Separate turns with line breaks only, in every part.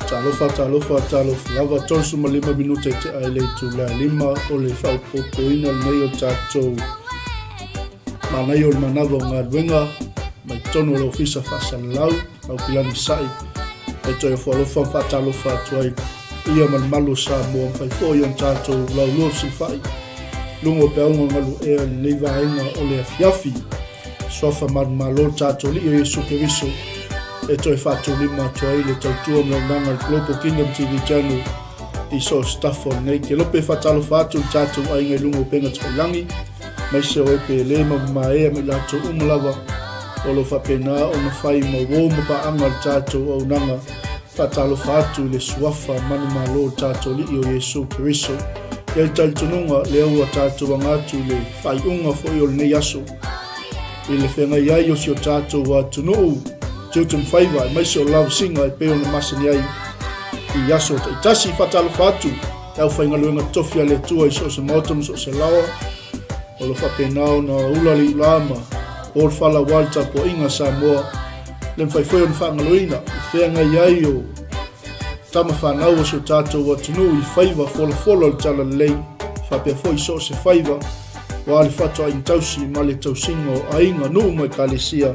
Talofa, talofa, talofa lava, 35 minute te ai le itula e lima o le faaopoopoina lenei o tatou manaia o le manava o galuega mai totonu o le Ofisa Faasalalau lau Pilani Sa'i e toe ofo alofa ma faatalofa atu ai ia ma le malu o Samoa mafai foi ona tatou laulua fesilafai luga o peauga o galuea i lenei vaega o le afiafi. Suafa manumalo le tatou Alii o Iesu Keriso e toe faatulima atu ai le tautua ma le auaunaga a le Global Kingdom TV Channel i so o se tafa o lenei kelope. Faatalofa atu i le tatou aiga i luga o upega tafailagi, aemaise o e pele ma mamaea ma i latou uma lava o lo o faapena ona fai ma uo ma paaga i le tatou auaunaga. Faatalofa atu i le Suafa manumalo o le tatou Alii o Iesu Keriso. I ai talitonuga lea ua tatou aga atu i le faaiuga foi o lenei aso i le feagai ai o si o tatou atunuu tiute ma faiva aemaise o lavasiga e pei ona masani ai i aso taitasi. Faatalofa atu le aufaigaluega totofi a le Atua i so o se maota ma so o se laoa o lo o faapena ona ula le iulā ma po le fala aua le tapuaiga a Samoa. Le mafai foi ona faagaloina i feagai ai o tama fanau o si o tatou atunuu i faiva folafola o le talalelei, faapea foi i so o se faiva aua le faatoaiga tausi ma le tausiga o aiga, nuu ma ekalesia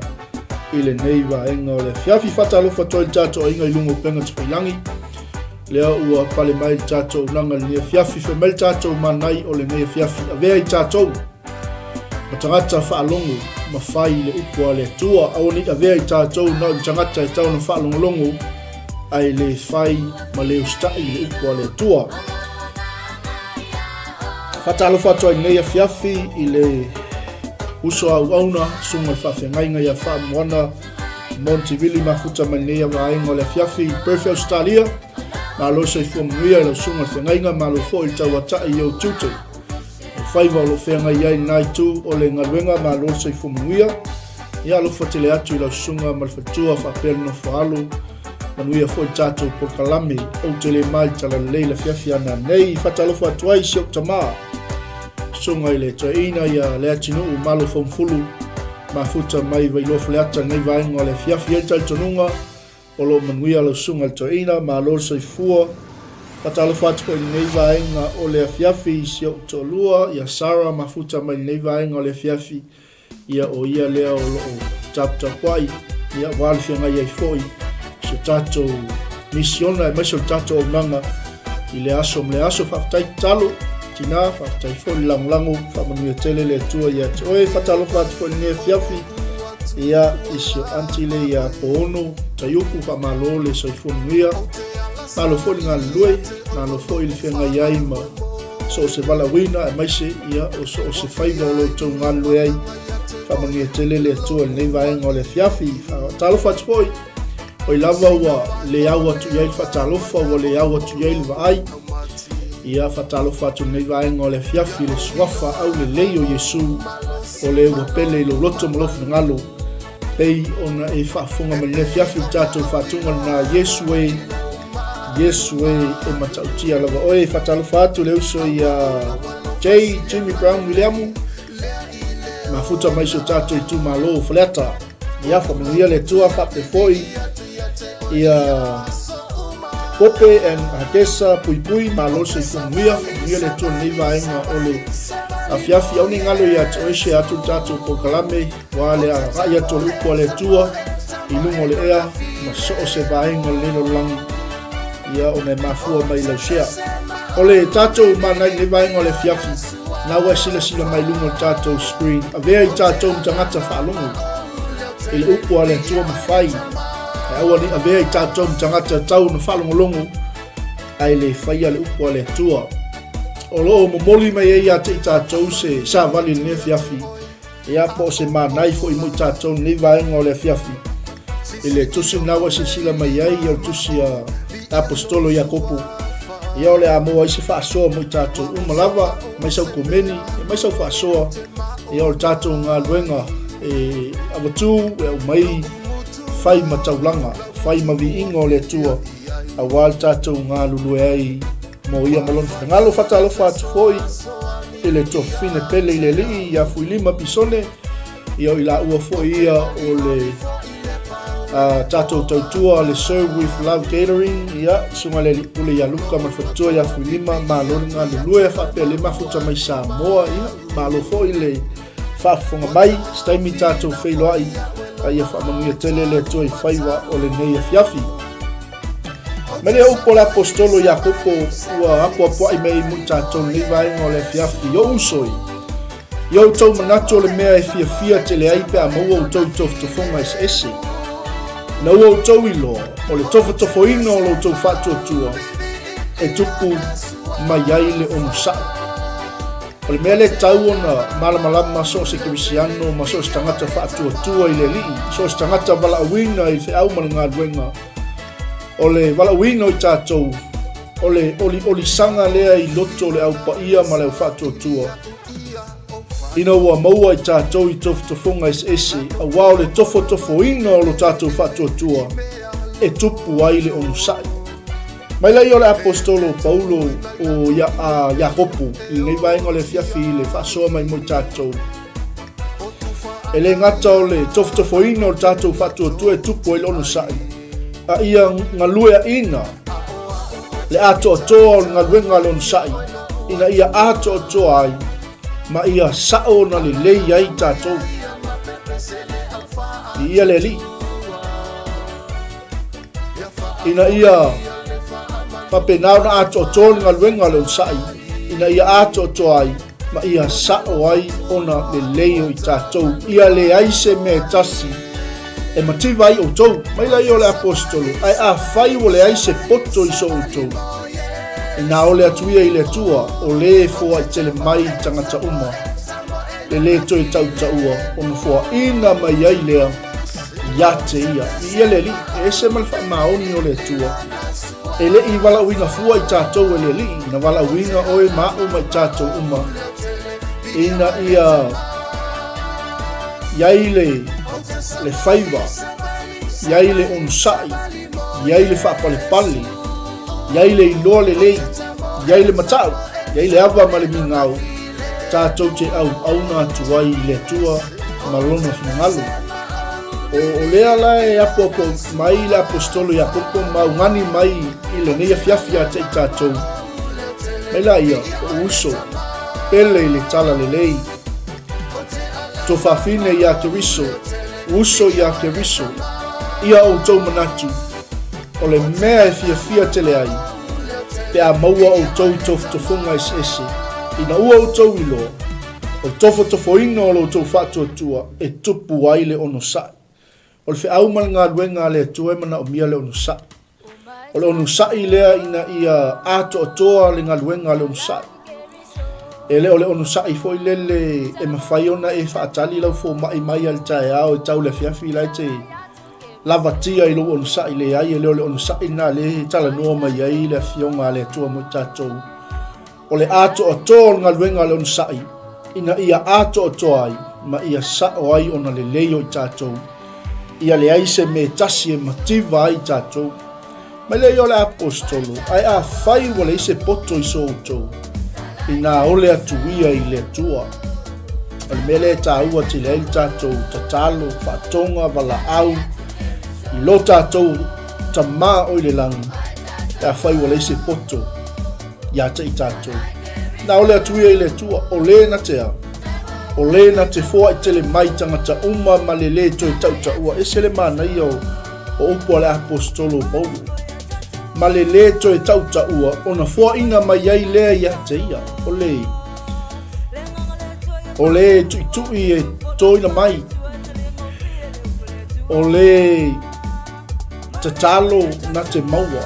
i lenei vaega o le afiafi. Faatalofa atu ai le tatou aiga i luga o upega tafailangi, lea ua pale mai le tatou auaunaga i lenei afiafi. Fai mai le tatou manai o lenei afiafi, avea i tatou ma tagata faalogo ma fai i le upu a le Atua. Aua ne i avea i tatou na o ni tagata e tau ona faalogologo ae le fai ma le usitai i le upu a le Atua. Faatalofa atu ai lenei afiafi i le uso a auauna, susuga i le faafeagaiga ia Faamoana Montivili mafuta mai lenei vaega o le afiafi i Perth, Australia. Malo soifua manuia i lau susuga i le feagaiga, malo foi i le tauatai i ou tiute. O faiva o lo o feagai ai lena itu o le galuega, malo le soifua manuia. Ia alofa tele atu i lau susuga ma le faletua faapea le nofo alo. Manuia foi le tatou polokalame ou te le ma i le talalelei le afiafi ana nei. Faatalofa atu ai si ou tama, susuga i le toeaina ia Leatinuu Malo Foumfulu, mafuta mai Vailoa Faleata lenei vaega o le afiafi. Ai le talitonuga O lo o manuia lau susuga i le toeaina, malo le soifua. Faatalofa atu foi i lenei vaega o le afiafi i si ou toalua ia Sarah mafuta mai lenei vaega o le afiafi. Ia o ia lea o lo o taputapuai ia aua le feagai ai foi i si o tatou misiona aemaise o le tatou auaunaga i le aso ma le aso. Faafetai tatalo tina, faafetai foi le lagolago, faamanuia tele le Atua ia te oe. Faatalofa atu foi i lenei afiafi ia i si o aunty le ia Poono Taiupu, faamalo le soifua manuia, malo foi le galulue, malo foi le feagai ai ma So o se valaauina aemaise ia o so o se faiva o lo outou galulue ai. Faamanuia tele le Atua i lenei vaega o le afiafi. Faatalofa atu foi, oi lava ua le au atu i ai le faatalofa, ua le au atu i ai le vaai. Ia faatalofa atu i lenei vaega o le afiafi i le suafa aulelei o Iesu, o le ua pele i lou loto ma lou finagalo, pei ona e faafofoga mai lenei afiafi i le tatou faatuga lena Iesu e, Iesu e, e matautia lava oe. Faatalofa atu le uso ia J. Jimmy Brown Williamu, mafuta mai si o tatou itumalo o Faleata. Ia faamanuia le Atua faapea foi ia Pope and Hadesa Puipui, malo le soifua manuia, faamanuia le Atua lenei vaega o le afiafi. Aua ne i galo ia te oe share atu le tatou polokalame ua le agai atu o le upu a le Atua i luga o le ea ma so o se vaega o lenei lalolagi ia ona e mafua mai lau share. O le tatou mana i lenei vaega o le afiafi, Na ua e silasila mai luga o le tatou screen, avea i tatou ma tagata faalogo i le upu a le Atua ma fai. Ae aua ne i avea i tatou ma tagata tau na faalogologo ae le faia le upu a le Atua. O lo o momoli mai ai ia te i tatou se savali i lenei afiafi, ia po o se manai foi mo i tatou lenei vaega o le afiafi. I le tusi lena ua silasila mai ai, ia o le tusi a Aposetolo Iakopo, ia o le a maua ai se faasoa mo i tatou uma lava, mai sau komeni, mai sau faasoa, ia o le tatou galuega e avatu, e aumai, fai ma taulaga, fai ma viiga o le Atua, aua le tatou galulue ai mo ia ma lona finagalo. Faatalofa atu foi i le tuafafine pele i le Alii ia Fuilima Pisone, ia o i laua foi ia o le tatou tautua le Serve with Love Catering, ia susuga le Alii Pule ia Luka ma le faletua ia Fuilima, malo le galulue faapea le mafuta mai Samoa, ia malo foi le faafofoga mai, se taimi tatou feiloai, a ia faamanuia tele le Atua i faiva o lenei afiafi. Mai le upu o le aposetolo Iakopo ua apoapoai mai mo i tatou lenei vaega o le afiafi, o uso i I outou manatu o le mea e fiafia tele ai pe a maua outou i tofotofoga eseese. Ina ua outou iloa, o le tofotofoina o lo outou faatuatua e tupu mai ai le onosai. O le mea lea e tatau ona malamalama so o se Kerisiano ma so o se tagata faatuatua i le Alii, so o se tagata valaauina i le feau ma le galuega, o le valaauina o i tatou, o le oliolisaga lea i loto o le au paia ma le au faatuatua, ina ua maua i tatou i tofotofoga eseese, aua o le tofotofoina o lo tatou faatuatua e tupu ai le onosai. Mai laia o le aposetolo Paulo o ia, a Iakopo i lenei vaega o le afiafi i le faasoa mai mo i tatou. E le gata o le tofotofoina o le tatou faatuatua e tupu ai le onosai, a ia galueaina le atoatoa o le galuega a le onosai, ina ia atoatoa ai ma ia sao ona lelei ai tatou. Viia le Alii. Ina ia faapena ona atoatoa le galuega a le onosai, ina ia atoatoa ai ma ia sao ai ona lelei o i tatou, ia leai se mea e tasi e mativa ai outou. Mai laia o le aposetolo, ae afai ua leai se poto i so outou, ina ole atu ia i le Atua, o lē e foai tele mai i tagata uma, e lē toe tautaua, ona foaina mai ai lea ia te ia. Viia le Alii, e ese ma le faamaoni o le Atua. E le i valaauina fua i tatou e le Alii, na valaauina oe ma a'u ma i tatou uma, ina ia i ai le, le faiva, i ai le onosai, i ai le faapalepale, i ai le iloa lelei, i ai le matau, i ai le ava ma le migao, tatou te auauna atu ai i le Atua ma lona finagalo. O, o lea la e apoapo mai le aposetolo Iakopo ma augani mai i lenei afiafi ia te i tatou. Mai laia, o uso, pele i le tala lelei, Tofafine iā Keriso, uso iā Keriso, ia outou manatu, o le mea e fiafia tele ai, pe a maua outou i tofotofoga eseese, ina ua outou iloa, o le tofotofoina o lo outou faatuatua e tupu ai le onosai. O le feau ma le galuega a le Atua e manaomia le onosai. O le onosai lea ina ia atoatoa le galuega a le onosai. E le o le onosai foi lele e mafai ona e faatali lau fomai mai a le taeao e tau le afiafi la e te lavatia i lou onosai. Leai, e le o le onosai lena lea e talanoa mai ai le Afioga a le Atua mo i tatou. O le atoatoa o le galuega a le onosai, ina ia atoatoa ai ma ia sao ai ona lelei o i tatou, ia leai se mea tasi e mativa ai i tatou. Mai lea o le Aposetolo, ae afai ua leai se poto i so outou, inā ole atu ia i le Atua. O le mea lea e taua tele ai le tatou tatalo, faatoga, valaau i lo tatou Tama o i le lagi, pe afai ua leai se poto ia te i tatou. Na ole atu ia i le Atua, o le na te a, o le na te foai tele mai tagata uma ma le lē toe tautaua. Ese le manaia o o upu a le Aposetolo o Paulo, ma le lē toe tautaua ona foaina mai ai lea ia te ia, o le o le tuitui e toina mai, o le tatalo na te maua,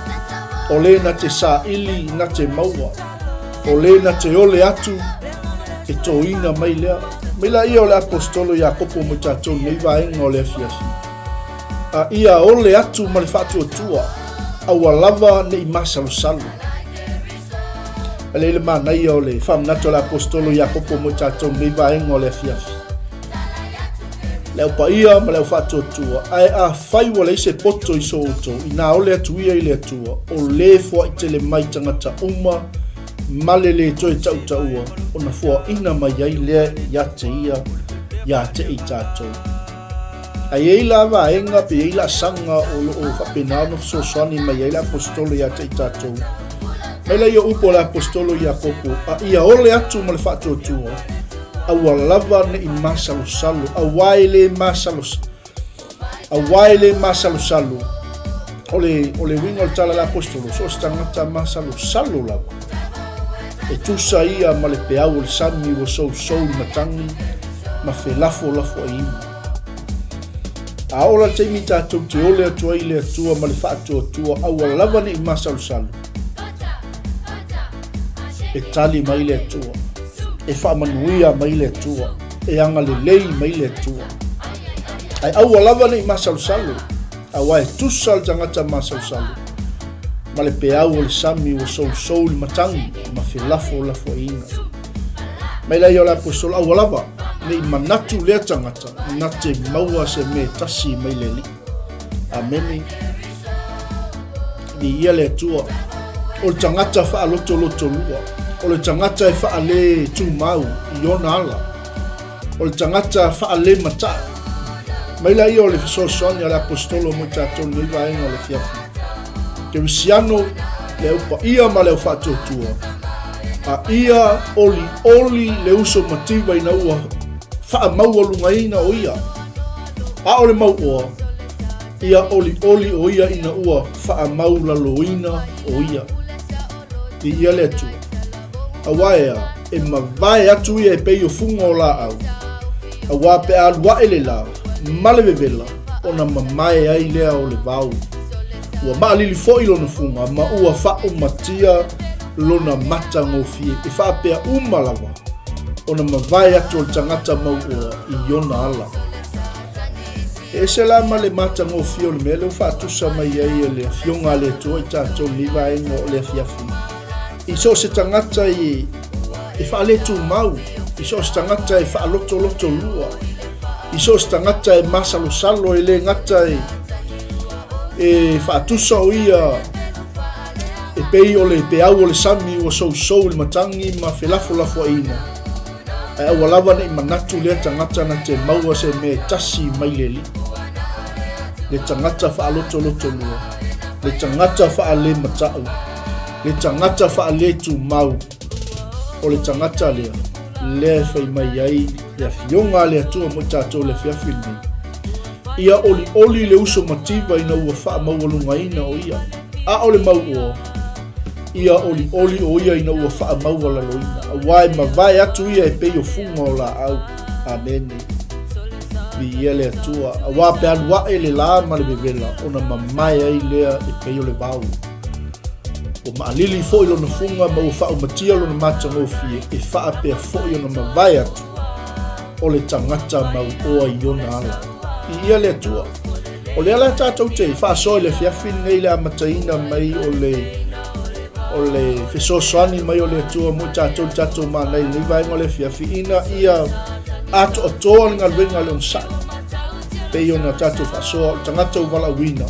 o le na te saili na te maua, o le na te ole atu e toina mai lea. Mai la ia o le Aposetolo Iakopo mo i tatou nei vaega o le afiafi. A ia ole atu ma le faatuatua, aua lava ne i masalosalo. A lea le manaia o le faamanatu a le Aposetolo Iakopo mo i tatou nei vaega o le afiafi. Le au paia ma le au faatuatua, ae afai ua leai se poto i so outou, inā ole atu ia i le Atua, o lē foai tele mai tagata uma ma le lē toe tautaua, ona foaina mai ai lea ia te ia, ia te i tatou. A i ai la vaega pe i ai laasaga o lo o faapena ona fesoasoani mai ai le Aposetolo ia te i tatou, mai laia o upu a le Aposetolo Iakopo, a ia ole atu ma le faatuatua, aua lava ne i masalosalo, auā e le masalosalo, auā e le masalosalo, o le, o le uiga o le tala a le Aposetolo, so o se tagata masalosalo lava, e tusa ia ma le peau o le sami ua sousou le matagi ma felafolafoaiina. A oo la le taimi tatou te ole atu ai i le Atua ma le faatuatua, aua lava ne i masalosalo, e tali mai le Atua, e faamanuia mai le Atua, e agalelei mai le Atua. Ae aua lava ne i masalosalo, aua e tusa le tagata masalosalo ma le peau o le sami ua sousou le matagi ma felafolafoaiina. Mai laia o le Aposetolo, aua lava ne i manatu lea tagata na te maua se mea tasi mai le Alii. Amene. Viia le Atua. O le tagata faalotolotolua, o le tagata e faale tumau i ona ala, o le tagata faale mataa. Mai laia o le fesoasoani a le Aposetolo mo i tatou nei vaega o le afiafi. Kerisiano, le au paia ma le au faatuatua, a ia olioli le uso mativa ina ua faamaualugaina o ia. A o le mauoa, ia olioli o ia ina ua faamaulaloina o ia. Viia le Atua. Auā e a, e mavae atu ia e pei o fuga o laau, auā pe a alu aʻe le lā, ma le vevela, ona mamae ai lea o le vao. Ua maʻalili foi lona fuga ma ua faaumatia lona matagofie, e faapea uma lava ona mavae atu o le tagata mauoa i ona ala. E ese la ma le matagofie o le mea lea ua faatusa mai ai e le Afioga a le Atua i tatou i lenei vaega o le afiafi. I so o se tagata e, e faaletumau, i so o se tagata e faalotolotolua, i so o se tagata e masalosalo e le gata e, e faatusa o ia e pei o le peau o le sami ua sousou i le matagi ma felafolafoaiina. Ae aua lava ne i manatu lea tagata na te maua se mea e tasi mai le Alii. Le tagata faalotolotolua, le tagata faalemata'u, le tagata faaletumau, o le tagata lea, lea e fai mai ai le Afioga a le Atua mo i tatou i le afiafi lenei. Ia olioli le uso mativa ina ua faamaualugaina o ia, a o le mauoa, Ia olioli o ia ina ua faamaualaloina, auā e mavae atu ia e pei o fuga o laau. Amene. Viia le Atua, auā pe alu aʻe le lā ma le vevela, ona mamae ai lea e pei o le vao. Ua maalili foi lona fuga ma ua faaumatia lona matagofie e faapea foi ona mavae atu o le tagata mauoa i ona ala. Viia le Atua. O lea la tatou te faasoa i le afiafi lenei le amataina mai o le o le fesoasoani mai o le Atua mo tatou le tatou manai i lenei vaega o le afiafi ina ia atoatoa le galuega a le onosai pei ona tatou faasoa o le tagata ua valaauina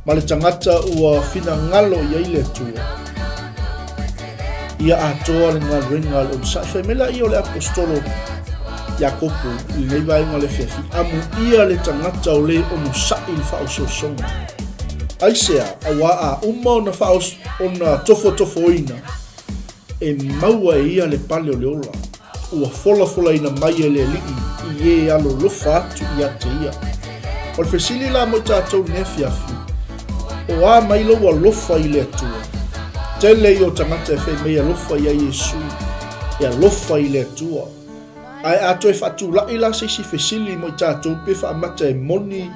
ma le tagata ua finagalo i ai le Atua ia atoa le galuega a le onosai. Fai mai laia o le aposetolo Iakopo i lenei vaega o le afiafi, amuia le tagata o le onosai i le faaosoosoga. Aisea, auā a uma ona, faaos, ona tofotofoina, e maua e ia le pale o le ola, ua folafolaina mai e le Alii i e alolofa atu ia te ia. O le fesili la mo i tatou i lenei afiafi, o a mai lou alofa i le Atua? Tele ia o tagata e fai mai e alofa ia Iesu, e alofa i le Atua. Ae a toe faatulai la se isi fesili mo i tatou pe faamata e moni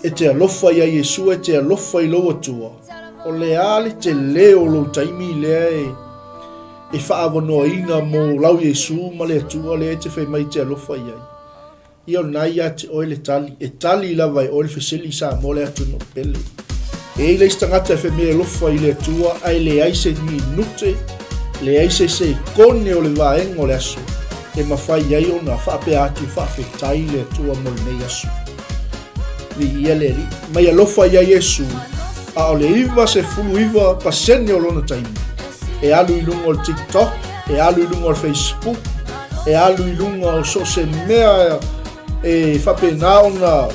e te alofa ia Iesu, e te alofa i lou Atua, o le a le tele o lou taimi lea e e faaavanoaina mo lau Iesu ma le Atua lea e te fai mai e te alofa i ai? Ia o lena ia te oe le tali. E tali lava e oe le fesili Samoa le atunuu pele. E i ai le isi tagata e fai mai e alofa i le Atua ae leai se minute, leai se sekone o le vaega o le aso e mafai ai ona faapea atu faafetai le Atua mo lenei aso. Viia le Alii. Mai alofa ia Iesu, a o le 99% o lona taimi e alu i luga o le TikTok, e alu i luga o le Facebook, e alu i luga o so o se mea e faapena ona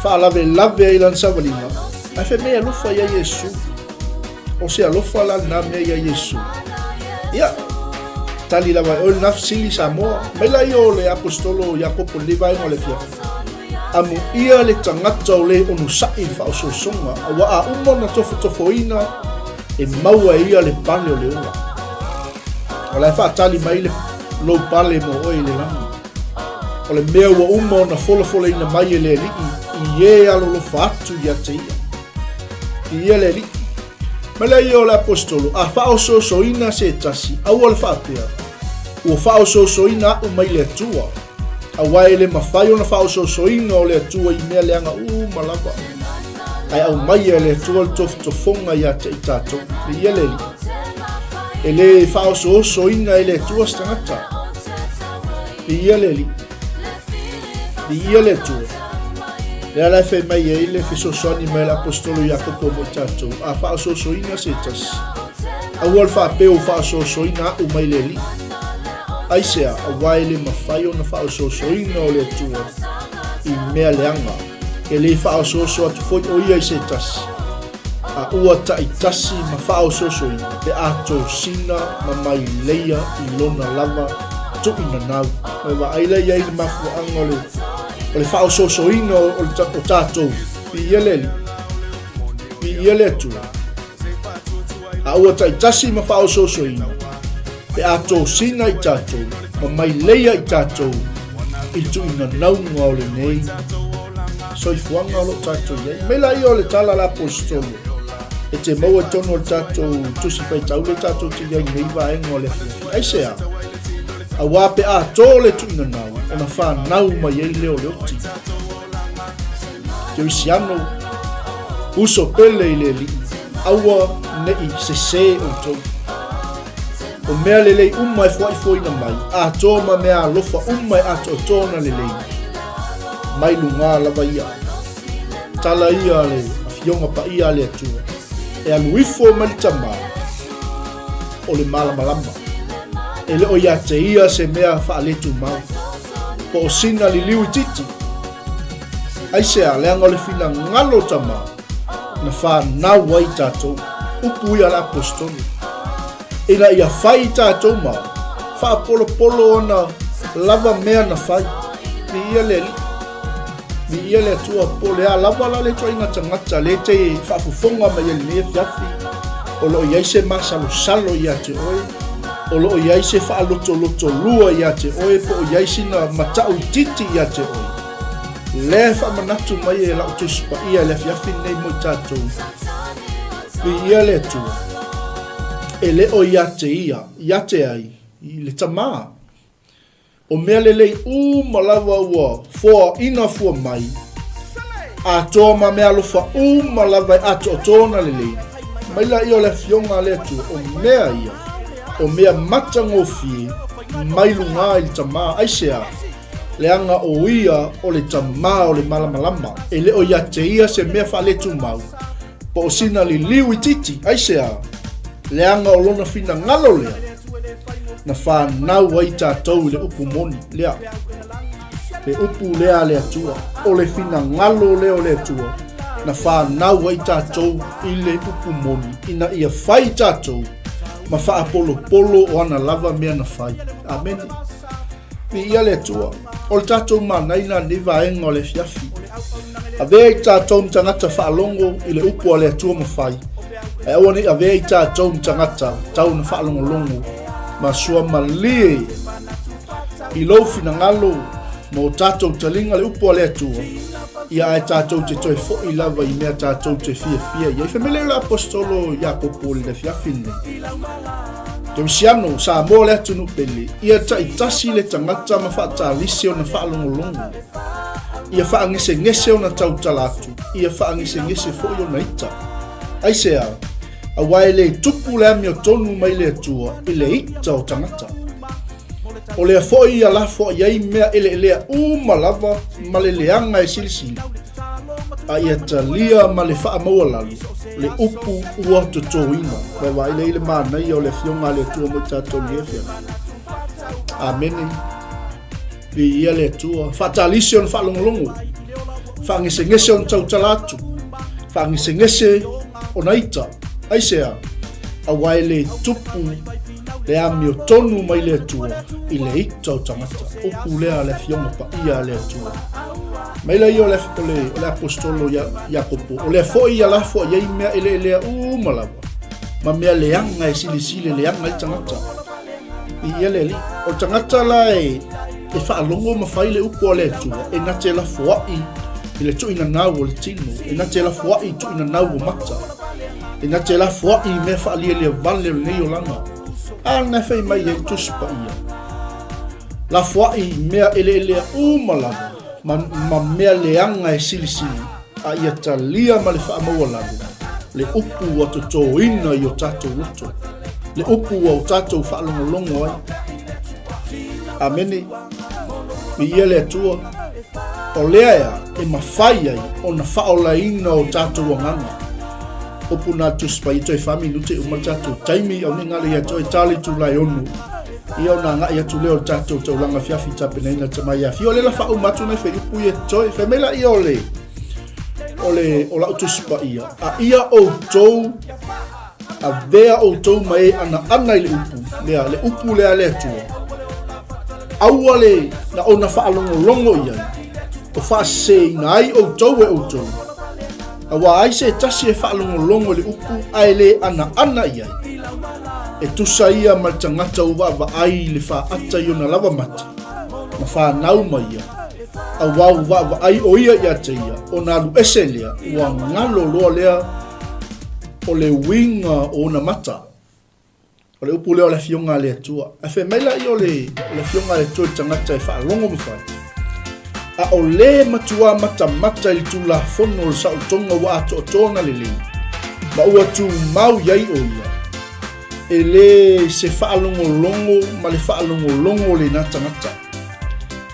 faalavelave ai lana savaliga, ae fai mai e alofa ia Iesu. O se alofa la lena mea ia Iesu. Ia, tali lava e oe lena fesili Samoa. Mai laia o le aposetolo Iakopo i lenei vaega o le afiafi. Amuia le tagata o le onosai i le faaosoosoga, aua a uma ona tofotofoina, e maua e ia le pale o le ola. O la e faatali mai le lou pale mo oe i le lagi. O le mea ua uma ona folafolaina mai e le Alii i e alolofa atu ia te ia. I ia le Alii. Ma le ia o le aposetolo, a faaosoosoina se tasi, aua le faapea, ua faaosoosoina a'u mai le Atua. Aua e le mafai ona faaosoosoina o le Atua i mea leaga uma lava. Ae aumaia e le Atua le tofotofoga ia te i tatou. E ia le Alii. E le faaosoosoina e le Atua se tagata. E ia le Alii. E ia le Atua. Lea la e fai mai ai le fesoasoani mai a le aposetolo Iakopo mo i tatou, a faaosoosoina se tasi, aua le faapea ua faaosoosoina a'u mai le Alii. Aisea, aua e le mafai ona faaosoosoina o le Atua i mea leaga, e le faaosooso atu foi o ia i se tasi, a ua taitasi ma faaosoosoina pe a tosina ma maileia i lona lava tuuinanau. Ua vaai la i ai le mafuaaga o le, o le faaosoosoina o, o, o tatou, viia le Alii, viia le Atua. A ua taitasi ma faaosoosoina, pe a tosina i tatou ma maileia i tatou i le tuuinanauga o lenei soifuaga o lo o tatou i ai. Mai laia o le tala a le Aposetolo e te maua i totonu o le tatou tusi faitau lea tatou te i ai nei vaega o le afiafi. Aisea? Auā pe a tō le tuuinanau, ona whanau mai ai lea o le oti. Kerisiano, uso pele i le Alii, aua ne'i sesē outou. O mea lelei uma e foaifoaina mai, atoa ma mea alofa uma e atoatoa ona lelei, mai lugā lava ia. Tala ia a le Afioga Paia a le Atua, e alu ifo mai le Tama o le malamalama. E le o ia te ia se mea faaletumau, po o sina liliu itiiti. Aisea, leaga o le finagalo o Tama, na fanau ai tatou. Upu ia a le Aposetolo. Ina ia fai i tatou ma faapolopolo ona lava mea na fai. Viia le Alii. Viia le Atua. Po o le a lava la le ituaiga tagata lea e te faafofoga mai ai i lenei afiafi, o lo o i ai se masalosalo ia te oe, o lo o i ai se faalotolotolua ia te oe, po o i ai sina matau itiiti ia te oe. Lea e faamanatu mai e lau Tusi Paia i le afiafi lenei mo i tatou. Viia le Atua, e le o ia te ia, ia te ai, i le Tamā. O mea lelei uma lava ua foaina fua mai, atoa ma mea alofa uma lava e atoatoa ona lelei. Mai laia o le Afioga a le Atua, o mea ia, o mea matagofie mai lugā i le Tamā. Aisea? Leaga o ia o le Tamā o le malamalama, e le o ia te ia se mea faaletumau, po o sina liliu itiiti. Aisea? Leaga o lona finagalo lea na fanau ai tatou i le upu moni lea, le upu lea a le Atua. O le finagalo lea o le Atua na fanau ai tatou i le upu moni, ina ia fai tatou ma faapolopolo o ana lava mea na fai. Amene. Viia le Atua. O le tatou manaina lenei vaega o le afiafi. Avea i tatou ma tagata faalogo i le upu a le Atua ma fai. Ae aua nei avea i tatou ma tagata tau na faalogologo ma suamalie i lou finagalo ma o tatou taliga le upu a le Atua, ia ae tatou te toe fo'i lava i mea tatou te fiafia i ai. Fai mai lea o le Aposetolo Iakopo i le afiafi lenei. Kerisiano, Samoa le atunuu pele, ia taitasi le tagata ma faatalisi ona faalogologo, ia faagesegese ona tautala atu, ia faagesegese foi ona ita. Aisea? Aua e le tupu le amiotonu mai le Atua i le ita o tagata. O lea foi ia lafoai ai mea eleelea uma lava ma le leaga e silisili, a ia talia ma le faamaualalo le upu ua totoina. Vaavaai lea i le manaia o le Afioga a le Atua mo i tatou i lenei afiafi. Amene. Viia le Atua. Faatalisi ona faalogologo. Faagesegese ona tautala atu. Faagesegese ona ita. Aisea? Aua e le tupu le amiotonu mai le Atua i le ita o tagata. Upu lea a le Afioga Paia a le Atua. Mai laia o le, o le, o le apostolo ia Iakopo, o lea foi ia lafo i ai mea eleelea uma lava, ma mea leaga e silisili leaga ai tagata. I ia le alii. O le tagata la e, e faalogo ma fai le upu a le Atua, e na te lafoai i le tuuinanau o le tino, e na te lafoai i tuuinanau o mata, e na te lafoai i mea faalielia vale o lenei olaga. A na fai mai ai Tusi Paia, lafoai i mea eleelea uma lava, ma, ma mea leaga e silisili, a ia talia ma le faamaualalo le upu ua totoina i o tatou loto, le upu ua o tatou faalogologo ai. Amene. Viia le Atua. O lea ea e mafai ai ona faaolaina o tatou agaga. Upu na Tusi Paia toe fa minute e uma le tatou taimi au ne ngale ia toe tali itula e 6. Ia ona agai atu lea o le tatou taulaga afiafi tapenaina te mai afi. O le la faauma atu nai fuaiupu ia toe. Fai mai laia o le o le o lau Tusi Paia. A ia outou avea outou ma e anaana i le upu lea, le upu lea a le Atua. Aua le na ona faalogologo i ai, o faaseseina ai outou e outou. Aua ai se tasi e faalogologo i le upu ae le anaana i ai. E tusa ia ma le tagata ua vaavaai i le faata i ona lava mata, ma fanau mai ia, aua ua vaavaai o ia ia te ia, ona alu ese lea, ua galo loa lea o le uiga o ona mata. O le upu lea o le Afioga a le Atua. Ae fai mai laia o le, o le Afioga a le Atua i le tagata e faalogo ma fai. A o le matuā matamata i le Tulafono o le saolotoga ua atoatoa ona lelei, ma ua tumau i ai o ia, e le se faalogologo ma le faalogologo o lena tagata,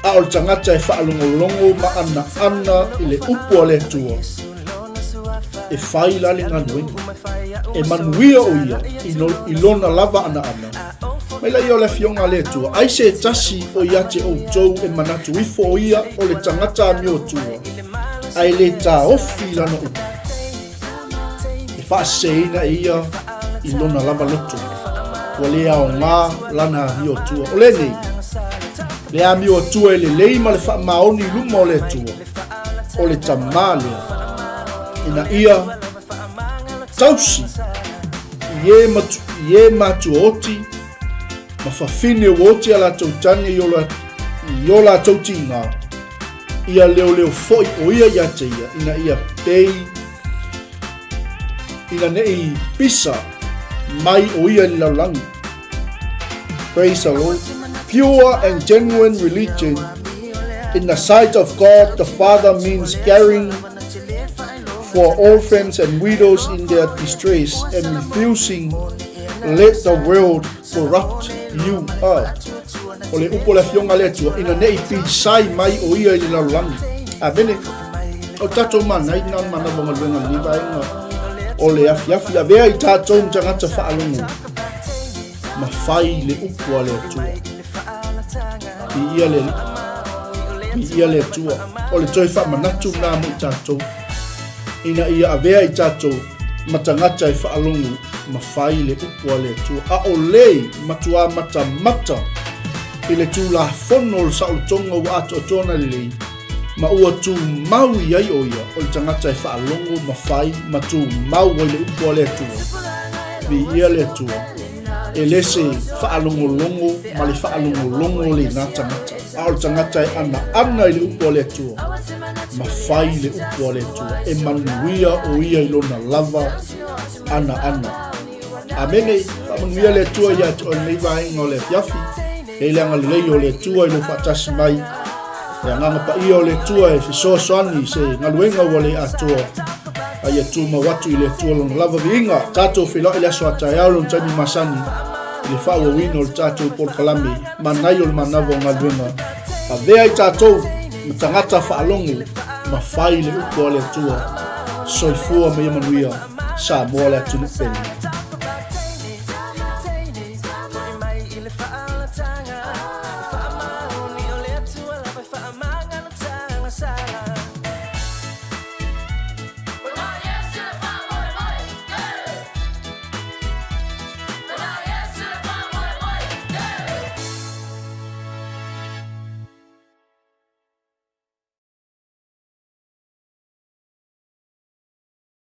a o le tagata e faalogologo ma anaana i le upu a le Atua, e fai la le galuega, e manuia o ia i lona lava anaana. Mai laia o le Afioga a le Atua, ai se tasi o ia te outou e manatu ifo o ia o le tagata amiotua, ae le taofi i lana upu, e faaseseina e ia i lona lava loto, ua le aoga lana amiotua. O lenei, le amiotua e lelei ma le faamaoni i luma o le Atua, o le tamā lea, ina ia tausi i e, matu, i e matuaoti ma fafine ua oti a latou tane i o, la, i o latou tigā, ia leoleo foi o ia ia te ia, ina ia pei, Ina ne i pisa mai o ia i le lalolagi. Praise the Lord. Pure and genuine religion in the sight of God the Father means caring for orphans and widows in their distress and refusing let the world corrupt you up. O le upu o le afioga a le Atua, ina ne i pisai mai o ia i le lalolagi. Amene. O tatou manai na manawa galuega lenei vaega o le afiafi. Avea i tatou ma tagata faalogo ma fai le upu a le Atua. Viia le Alii. Viia le Atua. O le toe faamanatu lena mo i tatou ina ia avea i tatou ma tagata e faalogo ma fai le upu a le Atua. Aʻole matuā matamata i le Tulafono o le saolotoga ua atoatoa ona lelei, ma ua tumau i ai ʻo ia o le tagata e faalogo ma fai ma tumau ai le upu a le Atua. Viia le Atua. E le se faalogologo ma le faalogologo lena tagata, a o le tagata e anaana i le upu a le Atua ma fai le upu a le Atua, e manuia ʻo ia i lona lava anaana. Amene. Faamanuia le Atua ia te oe lenei vaega o le afiafi. E le agalelei o le Atua i lou faatasi mai. Le agaga paia o le Atua e fesoasoani i se galuega ua le atoa. A ia tumau atu i le Atua lona lava viiga. Tatou feiloai le aso a taeao lona taimi masani i le faaauauina o le tatou polokalame Manaia o le Manava o Galuega. Avea i tatou ma tagata faalogo ma fai le upu a le Atua. Soifua ma ia manuia. Samoa le atunuu pele.